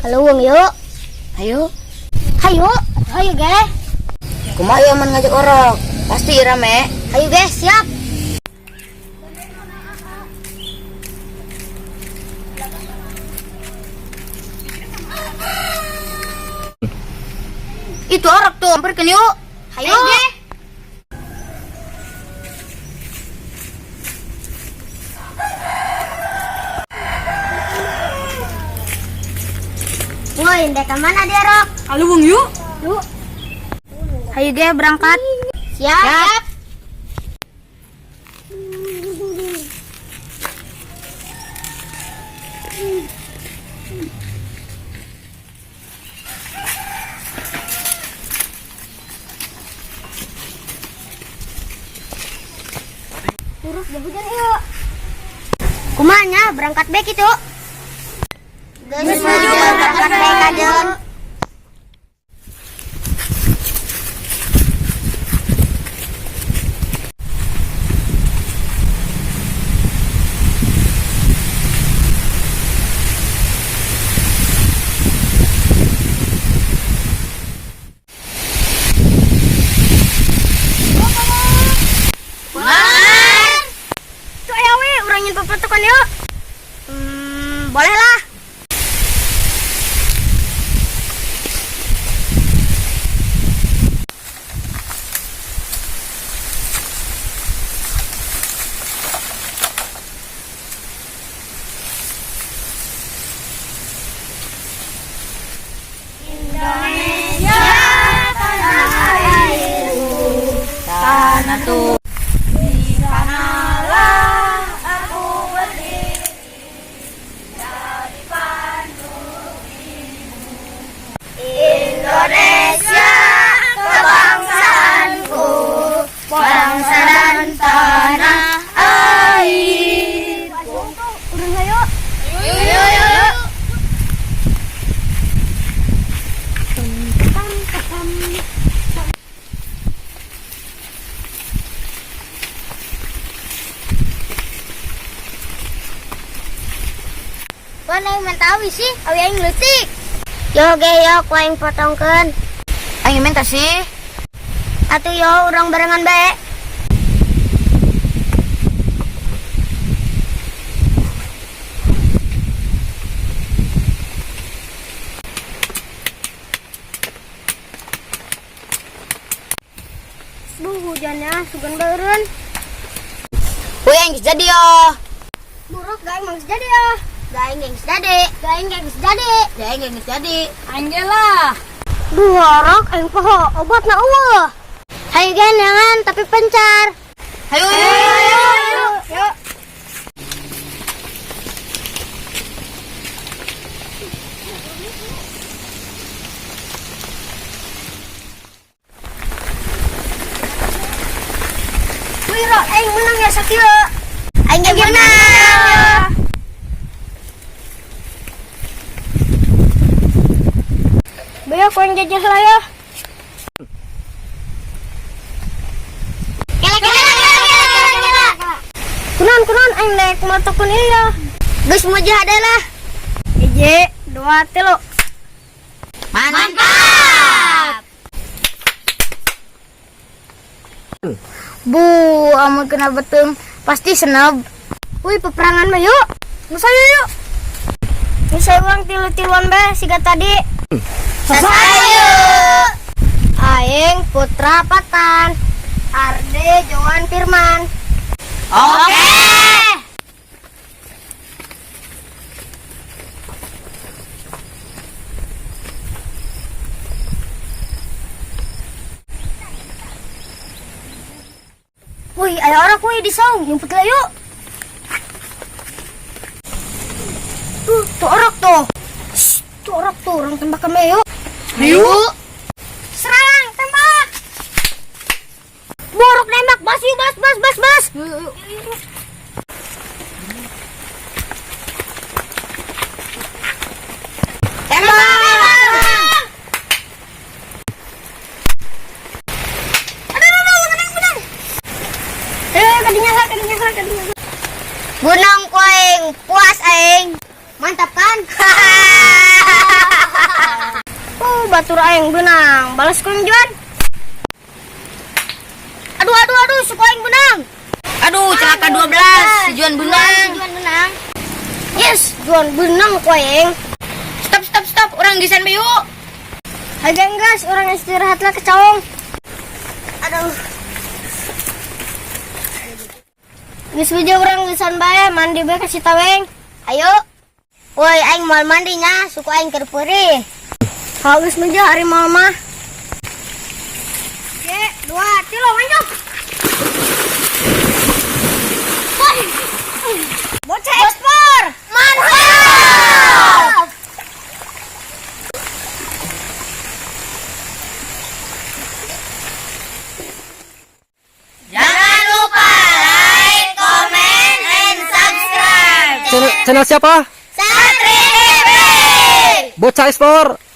Leuweung yuk. Ayo. Hayu, hayu ge. Kumaha ieu mun ngajak orok? Pasti rame. Hayu ge, siap. Itu orok tuh, hampirkeun yuk. Hayu ge. Woi, ndek mana dia, Rok? Leuweung yuk. Yuk. Hayu ge berangkat. Siap. Siap. Turun udah hujan yuk. Kumanya berangkat baik itu. Geus maju berangkat baik aja. Tuh ayo we, urang nyen pepetukan yuk. Boleh lah. Indonesia tanah airku, Tanah tuh. Indonesia kebangsaanku, bangsa dan tanah air. Urang ayo. Yuk, yuk, yuk. Wah, aing mentawi sih, awi aing leutik. Yo ge yo, ku aing potongkeun. Aing minta sih. Atuh yo urang barengan bae. Duh, hujannya sugan beureun. Woi, aing geus jadi yo. Buruk gaeng mah geus jadi yo. Gaeng geus jadi. Gaeng geus jadi. Gaeng geus jadi. Aing ge lah. Duh, orok aing poho obatna eueuh. Hayu ge neangan tapi pencar. Hayu, hayu, hayu, hayu. Yuk. Wih, Ro, aing menang ya sakieu. Aing ge menang. Bayo ku aing jajan heula ya. Kela kela kela kela kela. Kunaon kunaon aing daek motokeun ieu ya. Geus mojo hade lah. Hiji, dua, tilu. Mantap. Bu, amun kena betung pasti seneb. Wih, peperangan mah yuk. Nus ayo yuk. Nus ayo urang tilu-tiluan bae siga tadi. Sasayu. Aing Putra Patan. Arde Johan Firman. Oke. Wih, ayo orang wih di saung, nyumput lah yuk. Tuh, tuh orok tuh. Shh, tuh orok tuh, orang tembak kami yuk. Ayo. Serang, tembak. Borok nembak, bas yuk, bas, bas, bas, bas. Tembak. Aduh, aduh, aduh, menang, menang. Ayo, kadinya lah, kadinya lah, kadinya lah. Bunang ku aing, puas aing. Mantap kan? Batur aing beunang. Balas ku Juan. Aduh, aduh, aduh, suku aing beunang. Aduh, celaka 12. Si Juan beunang. Juan beunang. Yes, Juan beunang ku aing. Stop, stop, stop. Urang geusan bae yuk. Hajar gas, urang istirahat lah ke caung. Aduh. Geus beja urang geusan bae, mandi bae ka Citaweng. Ayo. Woi, aing moal mandi nya, suku aing keur peurih. Kalau geus beja ari moal mah. Oke, dua, tilu, maju. Woi. Bocah ekspor. Mantap. Jangan lupa like, comment, and subscribe. Channel, channel siapa? Satri TV. Bocah Explore.